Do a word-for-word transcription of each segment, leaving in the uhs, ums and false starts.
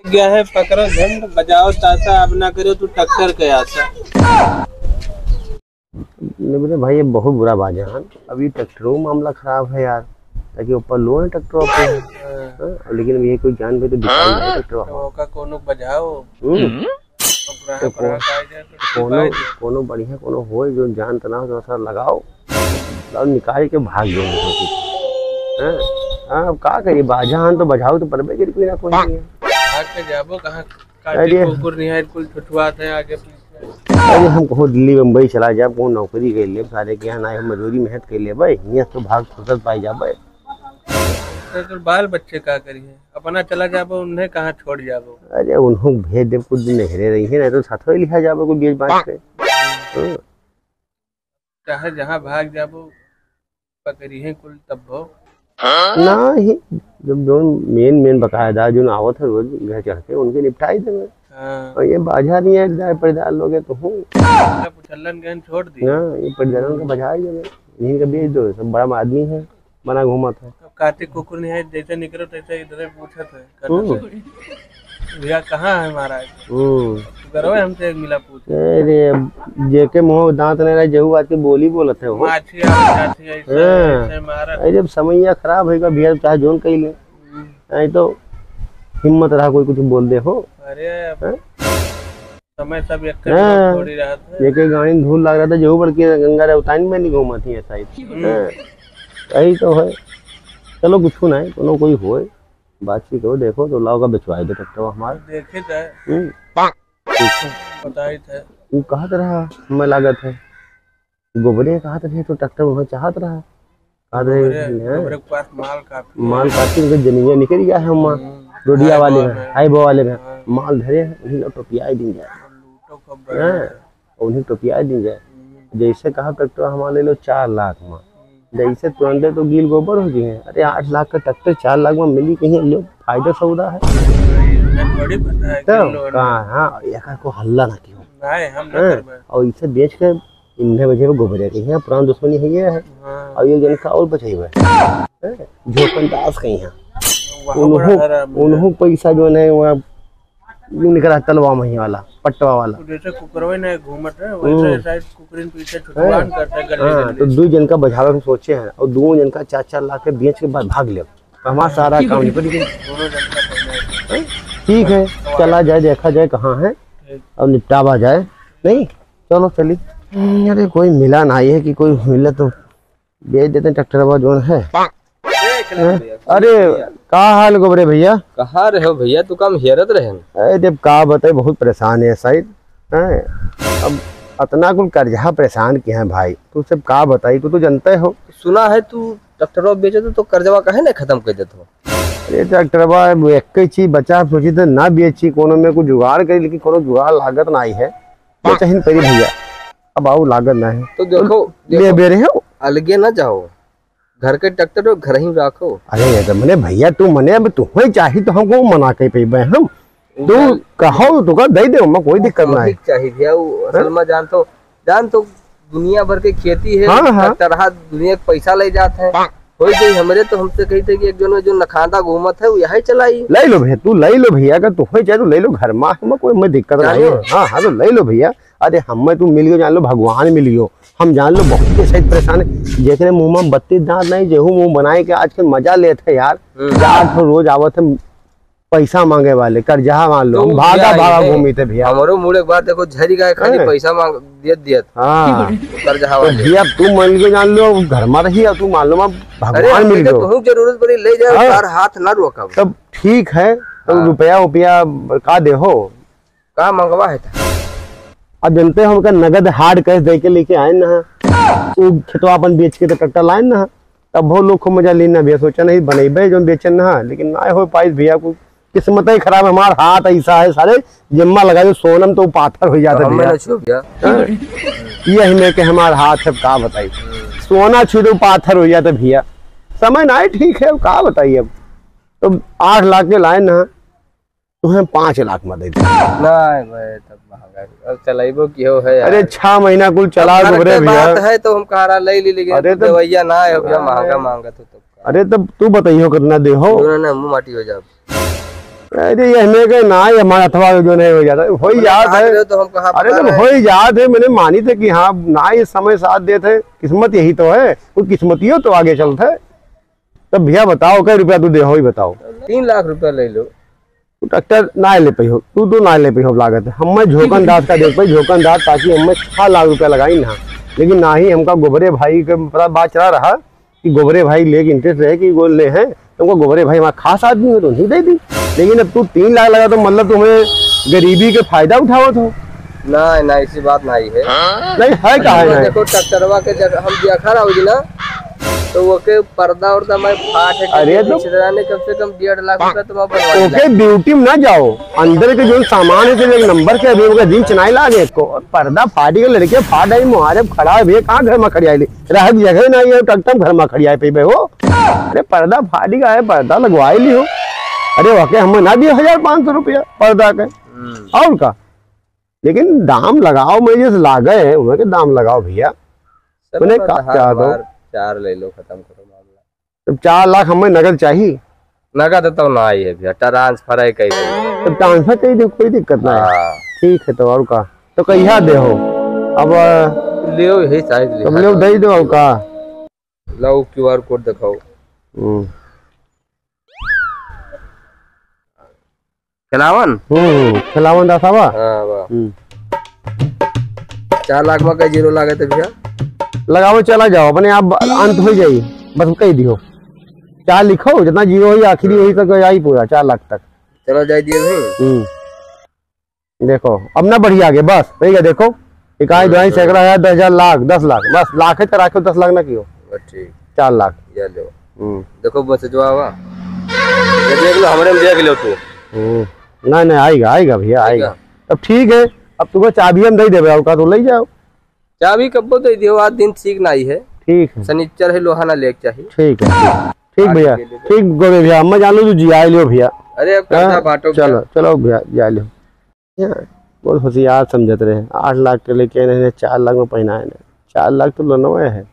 गया है, पकड़ो झंड, बजाओ ताशा, अब ना करो तू ट्रैक्टर के आशा। नहीं बोले भाई, ये बहुत बुरा बात है। हाँ, अब ये ट्रैक्टरों मामला खराब है यार, ताकि ऊपर लोन है ट्रैक्टरों पे। हाँ। हाँ, लेकिन अब ये कोई जान पे तो बिकाई है ट्रैक्टरों तो का। ओका कोनो बजाओ। हम्म। तो ग्राहक तो को-, व्राहक आ जाए तो कोनो, टिपाई दे। कोनो बढ़िया कोनो होए जो जान तना हो, तो सर लगाओ, लाओ निकाल के भाग जाओ। हाँ, हाँ, अब का करी, बाजा हन तो बजाओ तो परबे करी कोई ना कोई। भाग के जाबो कहाँ? काटी अरे। कुकुर निहार कुल छुछुआत है आगे पीछे। अरे हम कहूँ दिल्ली बम्बई चला जाब, कहूँ नौकरी कर लेब, सारे के यहाँ ना हम मजदूरी मेहनत कर लेबै, हियाँ तो भाग फुर्सत पाई जाबै। तो तोर बाल बच्चे का करी है? अपना चला जाबो, उन्हें कहाँ छोड़ जाबो? अरे उन्हों भेज देब, कुछ दिन हेरे रही है, नहीं तो साथ ही लिखा जाबो कुछ बेच बांच के। हाँ। चाहे जहाँ भाग जाबो, पकड़ी है कुल तब्बो। ना ही, जब जोन मेन मेन बकायेदार जोन आवत है रोज घर चढ़ के, उनके निपटाई देवे। हाँ। और ये बाजार नहीं है, जाए पड़दार लोग है तो हूँ। सब उछलन गहन छोड़ दी। हाँ, ये पड़दारन का बजाई देवे, इन्हीं का बेच दो, सब बड़ा आदमी है, बना घूमत है। अब काटे कुकुर नहीं है, जैसे निकलो तैसे इधर पूछत है। हम्म। भैया कहाँ है महाराज? हम्म। तो करो हमसे एक मिला पूछ। अरे, जेके मुँह दांत नहीं रहे, जेहू आज के बोली बोलत है हो। माछी आ, माछी ऐसे, हाँ। ऐसे मारत। अरे, जब समैया खराब होइगा, भैया चाहे जोन कही ले। हम्म। नहीं तो हिम्मत रहा कोई कुछ बोल दे हो। अरे, अब हाँ? समय सब एक हाँ। थोड़ी रहत है। जेके गाड़ी में धूल लग रहा था, जेहू बड़की गंगा रे उताइन में नहीं घूमत ही ऐसा ही। हम्म। हाँ। यही तो है। चलो कुछ ना है, कोनो कोई होए। बातचीत हो, देखो तो लाओ का बेचवाई दे ट्रैक्टर हमार। देखे जाए। हम्म। बताई थे। वो कहत रहा, हमें लागत है। गोबरे कहत रहे तो ट्रैक्टर उन्हें चाहत रहा। कहत रहे, गोबरे, हैं? गोबरे के पास माल काफी है। माल काफी, उनके जमीनिया निकल गया है वहाँ। हम्म। रोडिया वाले में, हाईवे वाले में। हाँ। माल धरे हैं, उन्हीं लोग टोपियाई दिन जाए। लूटो कब हैं? बढ़िया। और उन्हीं टोपियाई दिन जाए। हम्म। जैसे कहा ट्रैक्टर हमारे ले लो चार लाख में। जैसे तुरंते तो गील गोबर हो गए हैं। अरे, आठ लाख का ट्रैक्टर चार लाख में मिली कहीं, लो, फायदा सौदा है। इतना थोड़ी पता है तो कि लोन कहाँ, हाँ, एक को हल्ला ना कियो। नहीं, हम ना हैं? करबे। और इसे बेच के इन्हें बजे में गोबर है, कहीं पुराना दुश्मनी है ये है। हाँ। और ये जनका और बचेबे। हैं? झोपन दास कहीं है। वहाँ उन्हों, बड़ा हरा मिला। उन्हों पैसा जो है, वहाँ यूं निकला तलवा मही वाला, पटवा वाला। तो जैसे कुकरवे नहीं घूमत है, हम्म। वैसे शायद कुकरिन पीछे छुटवान हैं? करते हैं गली हाँ, गली। तो दो जन का बजावे हम सोचे हैं और दो जन का चार चार लाख के बेच के बाद भाग ले, तो हमारा सारा काम निपट गया। दोनों जन का करना है। हैं? ठीक है, चला जाए, देखा जाए कहाँ है ठीक। और निपटावा जाए। नहीं, चलो चली। हम्म, अरे कोई मिला ना, ये कि कोई मिले तो बेच देते हैं ट्रैक्टरवा जोन है। देख ले हैं? भैया, अरे, भैया। का हाल गोबरे भैया? कहाँ रहे हो भैया? तू काम हेरत रहे न? अरे, जब का बताई, बहुत परेशान है साइड। हैं? अब अतना कुल कर्जा परेशान किया है भाई। तू सब का बताई, तू तो जनते हो। सुना है तू ट्रैक्टरवा बेचे तो, तो कर्जवा काहे ना खत्म कर देत हो? अरे, ट्रैक्टरवा एक ही चीज बचा, सोची तो ना बेची, कोनो में कुछ जुगाड़ करी, लेकिन कोनो जुगाड़ लागत ना आई है। बेचहिन परी भैया, अब आऊ लागत ना है। तो देखो, तो ले देखो, बेरे हो। अलगे ना जाओ। घर के ट्रैक्टर हो, घर ही राखो। अरे, ये तो मने भैया, तू मने अब तुम्हें चाही तो हमको मना कर पेबे हम। वो तू कहो तो का दे दे, हमें कोई दिक्कत ना है। ठीक चाहिए भैया, वो असल हाँ? में जान तो, जान तो दुनिया भर के खेती है, हाँ, हाँ। ट्रैक्टर हाथ दुनिया के पैसा ले जात है। हो गई हमरे तो हमसे कही थे कि एक जन जो नखादा घूमत है, वो यही चलाई। ले लो भैया, तू ले लो भैया, अगर तुम्हें चाहे तो ले लो, घर में, हमें कोई, हमें दिक्कत नहीं है। हाँ, हाँ, तो ले लो भैया। अरे हमें तू मिल गयो, जान लो भगवान मिल गयो। हम जान लो बहुत के सहित परेशान है, जेकरे मुंह में बत्तीस दांत नहीं, जेहू मुंह बनाए के आजकल मजा लेत है यार। हम्म। चार ठो रोज आवत है पैसा मांगे वाले, कर्जा मान लो, तो हम भागा भैया, भागा ये घूमी थे भैया। हमरो मूड एक बार देखो झरी गए, खाली हैं? पैसा मांग दियत दियत। हाँ। कर्जा तो वाले। भैया तू मान के जान लो, घर में रही, तू मान लो, मैं अरे भगवान मिल हमके गयो। तुहू जरूरत पड़ी, ले जाओ, हाँ। तार हाथ ना रोकब। तब ठीक है, तो हाँ। रुपया उपया का दे हो? का मंगवा है था? अब जनते हो, हमका नगद hard cash दे के लेके आए ना, वो खेतवा अपन बेच के तो ट्रैक्टर लाए ना, तब बहुत लोग खूब मजा लेना भैया, सोचा नहीं बनेबे जो बेचन ना, लेकिन ना हो पाई भैया, को किस्मत ही खराब है, हमार हाथ ऐसा है सारे, जिम्मा लगा दो सोनम तो पाथर हो जाता तो हमें भैया। ना छू भैया। हाँ? यही में के हमार हाथ है, का बताई, सोना छू दो पाथर हो जाता भैया। समय ना है, ठीक है, अब का बताई अब। तो आठ लाख के लाए ना, तुम्हें पाँच लाख में दे दे। नहीं भाई, तब महंगा है। अब चलाइबो किहो है यार। अरे, छह महीना कुल चला अब घर गोबरे के भैया। बात है तो हम कहा रहा ले ली, लेकिन अरे, तब देवैया ना है भैया, अरे। महंगा मांगत हो तब का। अरे, तब तू बताइयो कितना दे हो। ना, ना, मुंह माटी हो जाओ। अरे, ये हमें के ना, ये हमारा अथवा जो नहीं हो जाता, हो ही अरे, जात भाग है। रहे हो तो हम कहाँ अरे, भगा तो रहे हो हैं? ही जात है, मैंने मानी थे कि हाँ, ना, ये समय साथ देत है, किस्मत यही तो है, वो किस्मतियो तो आगे चलत है। तब भैया बताओ, कै रुपया तू देहो, ही बताओ। तीन लाख रुपया ले लो। तू ट्रैक्टर ना ले पाई हो, तू तो ना ले पाई हो लागत है। हमें झोंकन दास का देख पाई, झोंकन दास ताकि हमें छह लाख रुपया लगाई ना, लेकिन ना ही हमका गोबरे भाई के पता बात चला रहा कि गोबरे भाई लेके interest रहे कि वो ले हैं, तुमको गोबरे भाई हमारा खास आदमी हो तो नहीं दे दी। लेकिन अब तू तीन लाख लगा तो मतलब तुम्हें गरीबी के फायदा उठावत हो। ना, ना, ऐसी बात नहीं है। नहीं है, का है, वो ना है? देखो, ट्रैक्टरवा के जगह हम दिया खा रहा हूँ ना, तो वो के पर्दा उर्दा मैं फाट है, अरे तो रिश्तेदार ने कम से कम डेढ़ लाख रुपया तो मैं बनवा ओके, दिया। Duty में ना जाओ, अंदर के जो सामान है, सिर्फ एक नंबर के, अभी ओके रिंच नहीं लागे को, पर्दा फाटी के लड़के फाट आई, मुहारे खड़ा है भैया, कहाँ घर में खड़ी आई ली? रह जगह नहीं है, टकटम घर में खड़ी आई पे हो। अरे पर्दा फाटी का है, पर्दा लगवाई ली हो। अरे ओके, हमें ना दियो हजार पाँच सौ रुपया पर्दा के। हम्म। और का? लेकिन दाम लगाओ, मैं जैसे लागे है, उन्हें के दाम लगाओ भैया। चलो उन्हें ना, का तो चाहत हो? हमार चार ले लो, खत्म करो मामला। तब चार लाख हमें नगद चाहिए। नगद तो ना आई है भैया, transfer है कहीं पे। तब transfer कर दो, कोई दिक्कत ना है। हाँ। ठीक है, तो और का? तो कहिया दे हो? अब ले हो, यही size तब लिखा ले हो, था। दे दो, और का? लाओ, QR code दिखाओ। हम्म। खेलावन? हम्म, खेलावन दास आवा? हाँ, वाह। हम्म। चार लाख में का zero लागत है भैया? लगाओ, चला जाओ, अपने आप अंत हो जाई, बस कह दियो। चार लिखो, जितना zero होई, आखिरी होई, तक आई पूरा चार लाख तक। चलो, जाए दिए भाई। हम्म। देखो, अब ना बढ़िया आगे, बस, ठीक है, देखो, इकाई, दुआई, हम्म। सैकड़ा है, दस हजार, लाख, दस लाख, बस, लाख है तो राखो, दस लाख ना कियो। बस ठीक। चार लाख। ये लो। हम्म। देखो, बस जो आवा। ये देख लो, हमरे में देख लो तू। हम्म। नहीं, नहीं, आएगा, आएगा भैया, आएगा। आएगा। तब ठीक है, अब तुमको चाबी हम दे देबे, और का तो ले जाओ। चाबी कब्बो दे दियो, आज दिन ठीक नाई है। ठीक है। शनिचर है, लोहा ना लेके चाहिए। ठीक है, ठीक। ठीक आज भैया, के लिए। ठीक गोरे भैया, मैं जान लो तू जिया लियो भैया। अरे अब हाँ? कर्जा बांटो भैया। चलो, चलो भैया, जिया लियो। ये बहुत होशियार समझत रहे, आठ लाख के लेके आए हैं, चार लाख में पहनाए हैं। चार लाख तो लोनवे है,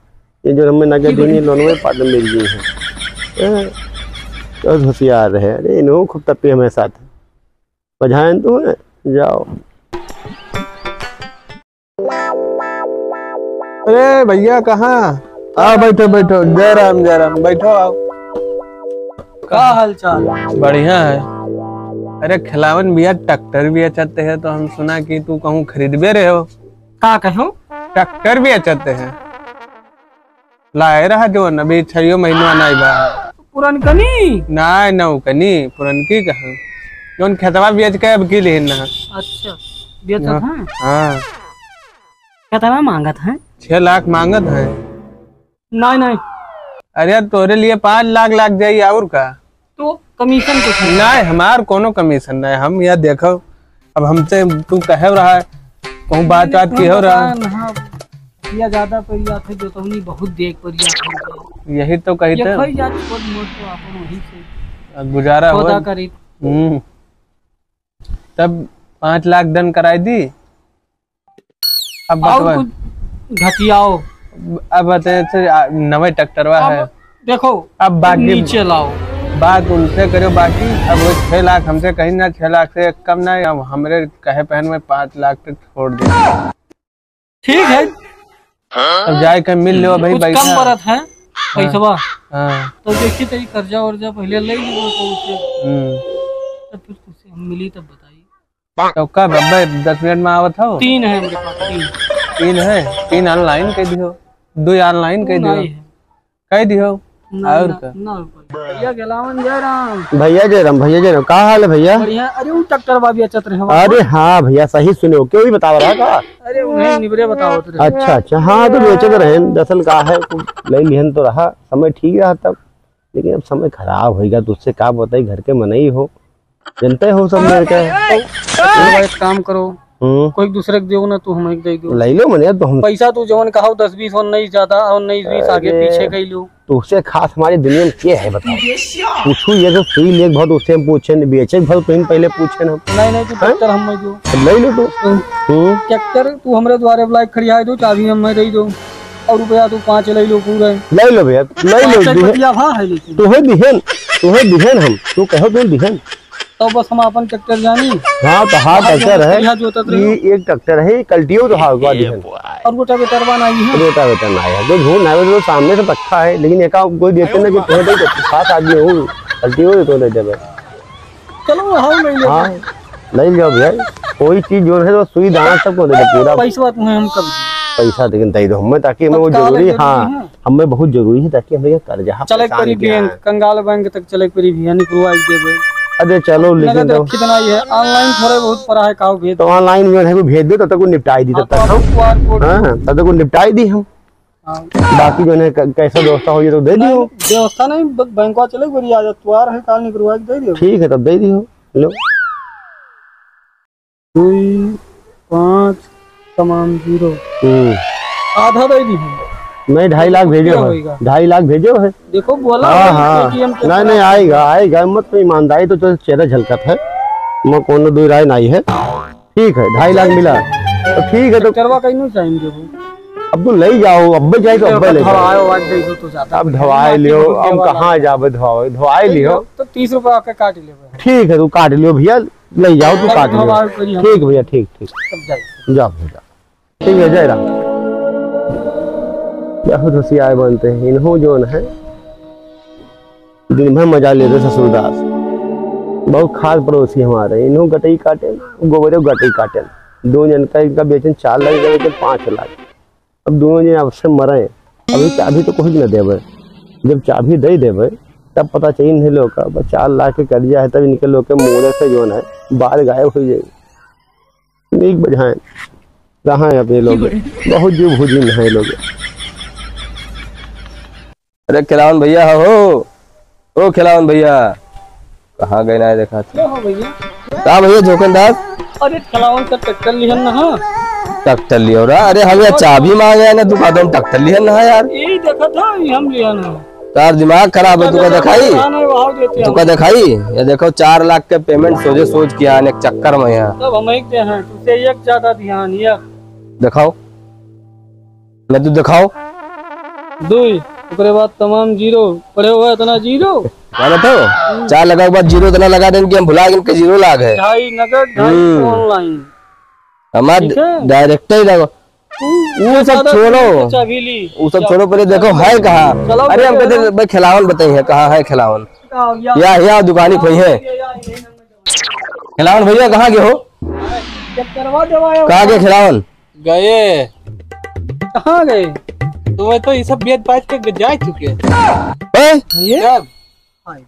ये जो हमें नगद देंगे, लोनवे पार्ट में मिल गई है। हाँ, बहुत होशियार रहे। अरे इन्हों खूब तप्पी हमारे साथ, बझाएं तो है, जाओ। अरे भैया, कहाँ? आओ, बैठो, बैठो। जय राम, जय राम। बैठो, आओ। का हाल चाल? बढ़िया है। अरे, खिलावन भैया, ट्रैक्टर बेचत है, तो हम सुना कि तू कहूँ खरीदबे रहे हो। का कहो? ट्रैक्टर बेचत है। लाए रहा जौन, अभी छयो महीना नाई बा। पुरनकनी? नाय, नौकनी, पुरनकी कहाँ? जौन खेतवा बेच के अब की लेन ना। अच्छा, बेचत हाँ, हैं? हाँ। केतना मांगत हैं? छह लाख मांगत हैं। नाय, नाय। अरे, तोरे लिए पाँच लाख लाग जाई, और का? तो कमीशन कुछ नहीं? नाय, हमार कोनो कमीशन नाय। हम यह देखो, अब हमसे तू कहे रहा है, कहूँ बात बात की हो रहा है। हाँ, भैया ज्यादा पड़ जात है, जोतवनी बहुत देख पड़ जात है। यही तो कही ये थे। खाई जात छोट मोट तो आपन वही से अब गुजारा हो। खोदा करी। हम्म। तब पाँच लाख done कराई दी। अब और बतवा। कुछ घटियाओ। अब बताए से, आ, नवे ट्रैक्टरवा अब है। देखो, अब बाकी नीचे लाओ। बात उनसे करो, बाकी अब वो छह लाख हमसे कहीं ना, छह लाख से कम ना, अब हमरे कहे पहन में पाँच लाख तक छोड़ दे। ठीक है। अब जाए के मिल लो भाई कुछ पैसा। कम पड़त है हाँ। पैसवा। हाँ। तो देखी तो ये कर्जा वर्जा पहले ले ली वो तो उससे। हम्म। तब फिर तुझसे हम मिली तब बताइए। तो कब? अबे दस मिनट में आवत हो। तीन है मेरे पास, तीन। तीन है? तीन online कह दियो, दो online कह दियो। नहीं है। कह दियो। ना, और ना, का? ना हो पाई। भैया गेलावन जय राम। भैया जय राम, भैया जय राम। का हाल है भैया? बढ़िया। अरे वो ट्रैक्टर बा बेचत रहे वहाँ अरे पर। हाँ भैया, सही सुने हो, क्यों ही बतावा रहा का? अरे उन्हें निबरे बतावत रहे। अच्छा, अच्छा, हाँ तो बेचत रहे, दरअसल का है, ले लिहन तो रहा, समय ठीक रहा तब, लेकिन अब समय खराब होइगा, तुझसे का बताई, घर के मनई हो, जनते हो सब लड़के। तो, तो भाई एक काम करो, हम्म। कोई दूसरे के देओ ना, तू हमें दे दो। ले लो मने, तो हम पैसा तू जवन कहाओ, दस बीस और नहीं ज्यादा, और नहीं बीस आगे अरे, पीछे कई लो। तुझसे खास हमारी दुनिया में के है बताओ? पूछू ये तो सुई लेके बहुत उससे हम पूछे, बेचे बहुत तुम पहले पूछे ना। नहीं, नहीं, तू हैं? ट्रैक्टर हम नहीं दो। तो ले लो तू। हम्म। हम्म। ट्रैक्टर तू हमरे द्वारे बुलाए खड़िया दो, चाबी हम मैं दे दो। और रुपया तू पाँच ले लो पूरे। ले लो भैया, ले लो, पाँच दिहे-, रुपया भा है लेकिन। तू है दिहन, तू है दिहन हम, तू कहो तू दिहन। तो बस हम आपन ट्रैक्टर जानी। हाँ, तो हाँ, हाँ, ट्रैक्टर है। यहाँ जोतत रहो। ये एक ट्रैक्टर है, ये कल्टियो तो हाँ, हुआ दिहन। और रोटावेटरवा ना आई है। रोटावेटर ना आया है, जो झूठ ना है, वो सामने से रखा है, लेकिन एका कोई देखते ना कि तुम्हें तो सात आदमी हो, कल्टियो तो दे देबे। चलो, हम ले लेंगे। हाँ, ले जाओ भैया, कोई चीज जो है, तो सुई दाना सबको दे दे पूरा। पैसा तुम्हें हम कब पैसा लेकिन दे दो हमें, ताकि हमें वो तत्काल जरूरी, जरूरी हाँ, है। हमें बहुत जरूरी है, ताकि हमें ये कर्जा चले हमें परी जान के बैंक, आए। कंगाल बैंक तक चले परी भैया, निकलवा ही देबे। अरे चलो, लेकिन नगद तो रखी तो नहीं है, online थोड़े बहुत पड़ा है, काऊ भेज तो दो। Online में है, वो भेज दो, तब तक वो निपटाई दी, हाँ, तब तक तो हम, आप QR code हाँ, तब तक वो निपटाई दी हम। हाँ। बाकी जो है, क-, कैसा व्यवस्था हो, ये तो दे दियो। नहीं, व्यवस्था नहीं, ब-, बैंकवा चले, बड़ी आज अतवार है, काल निकलवा के दे दियो। ठीक है, तब दे दियो, लो। दुई, पाँच, तमाम जीरो। हम्म। आधा दे दी हम। नहीं, ढाई लाख भेजे क्या हो। होएगा? ढाई लाख भेजे हो। देखो, बोला हाँ, है, हाँ। A T M के नहीं, नहीं, आएगा, आएगा। मत तो ईमानदारी तो, तो चेहरा झलकत है। मैं कोनो दुई राय नहीं है। ठीक है, ढाई लाख मिला। तो ठीक है, तो ट्रैक्टरवा कहीं नहीं चाहिए वो। अब तू ले जाओ, अब जाए तो अब ले जाओ। आयो, आज दे दो तो ज्यादा। अब धवाए लियो, अब कहाँ जाबे धवाए, धवाए लियो। तो तीस रुपया के काट लेबे। ठीक है, तू काट लियो भैया। ले जाओ, तू काट लियो। ठीक भैया, ठीक, ठीक। तब जाइए। जाओ भैया। ठीक है, जय राम। बहुत होशियार बनते हैं। इन्हों जौन है, दिन भर मजा लेते ससुरदास। बहुत खास पड़ोसी हमारे। इन्हों गटई काटे, गोबरे गटई काटे। दो जन का इनका बेचन चार लाख, इनका बेचन पाँच लाख। अब दोनों जने आपस में मरे, अभी चाभी तो कुछ न देबे। जब चाभी दे देबे, तब पता चली इन्हें लोग का, बस चार लाख के कर्जा है, तब इनके लोग के मुड़े से जौन है, बाल गायब हो जाए। एक बजाएं, कहाँ है अपने लोग? बहुत जीव भोजिन है लोग। अरे खिलावन भैया हो, ओ खिलावन भैया, कहाँ गए ना देखा था? क्या हो भैया? का भैया झोकन दास? अरे खिलावन का ट्रैक्टर लिहन ना, हाँ? ट्रैक्टर लियो रा? अरे हम यहाँ चाबी मांगे हैं ना, तू कहत हो हम ट्रैक्टर लिहन ना यार। यही देखा था, ये हम लिहन है। तार दिमाग खराब है, तुका दिखाई? दुकान है, वहाँ देते हैं। तुका दिखाई? ये देखो, चार लाख के payment सोझे सोझ किया है, एक चक्कर में यहाँ। तब हम एक दे हैं, तुझसे एक ज्यादा दिहन, ये। दिखाओ। ना तू दिखाओ। दुई, ओकरे बाद तमाम जीरो, पड़े हुए इतना जीरो। माने तो, चार लगा के बाद जीरो इतना लगा देन कि हम भुला गए कि जीरो लाग है। ढाई नगद, ढाई हम्म। Online। हमार ठीक है। Direct ही लगा। ऊ, ऊ सब ज्यादा छोड़ो। चाबी ली। ऊ सब जाओ। छोड़ो, पहले देखो है कहाँ? चलो, अरे हम भैया। कहते भाई खिलावन बताई है, कहाँ है खिलावन? आओ, या। या, या दुकानी पे है। या, या, या, या। खिलावन भैया कहाँ गए हो? चेक करवा देवा है। कहाँ गए खिलावन? गए। कहाँ गए? तुम्हें तो ये सब बेच बाच के जा चुके। हैं? ये? कब?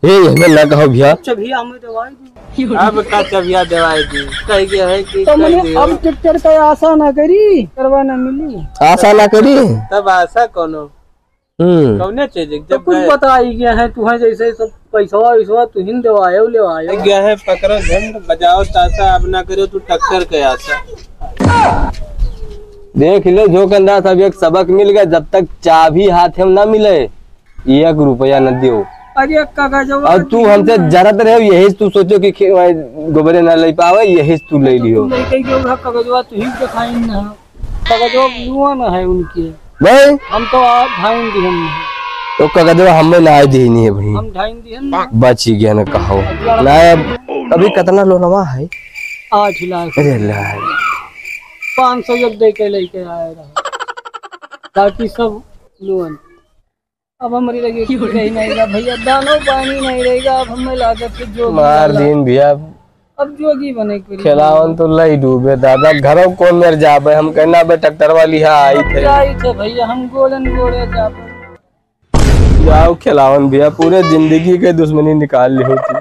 ए, हमें ना कहो भैया। अच्छा भैया, हमें दवाई दी। अब का चबिया दवाई दी? कह गया है कि तो कह मने दियो। अब ट्रैक्टर का आशा ना करी, करवा ना मिली। आशा ना करी? तब आशा कोनो? हम्म। कौने चीज? तो जब कुछ गए। बताई गया है, तुहे जैसे सब पैसवा वैसवा तुहिन देवायो, लेवायो। गया है, पकड़ो झंड, बजाओ ताशा, अब ना करो तू ट्रैक्टर के आशा। देख ले झोंकन दास, अब एक सबक मिल गया, जब तक चाबी हाथ में ना मिले, एक रुपया न दियो। अरे कागजवा और तू हमसे जरत रहे, यही तू सोचो कि खे-, गोबरे न ले पावे, यही तू ले लियो। तू लेके गयो रहा कागजवा, तू ही दिखाई ना। कागजवा लुआ न है उनके। भाई? हम तो आप भाई दिहन। तो कागजवा हमें ना आए देनी है भाई। हम ढाई दिहन। बच ही गया ना कहो। ना अब अभी कितना लोनवा है? आठ लाख। अरे ला। पाँच सौ जब दे के लेके आए रहा। बाकी सब लोन। अब हमरी लगे कुछ रही नहीं रहा भैया, दानो पानी नहीं रहेगा। अब हमें लागत है जो भी मार वाला। दिन भैया। अब जोगी बने के पड़ी। खिलावन तो लई डूबे दादा, घरों कौन मेर जाबे? हम कहना बे ट्रैक्टर वाली है आई अब थे। जाई थे भैया, हम गोलन गोले जाबे। जाओ खिलावन भैया, पूरे जिंदगी के दुश्मनी निकाल ली होती।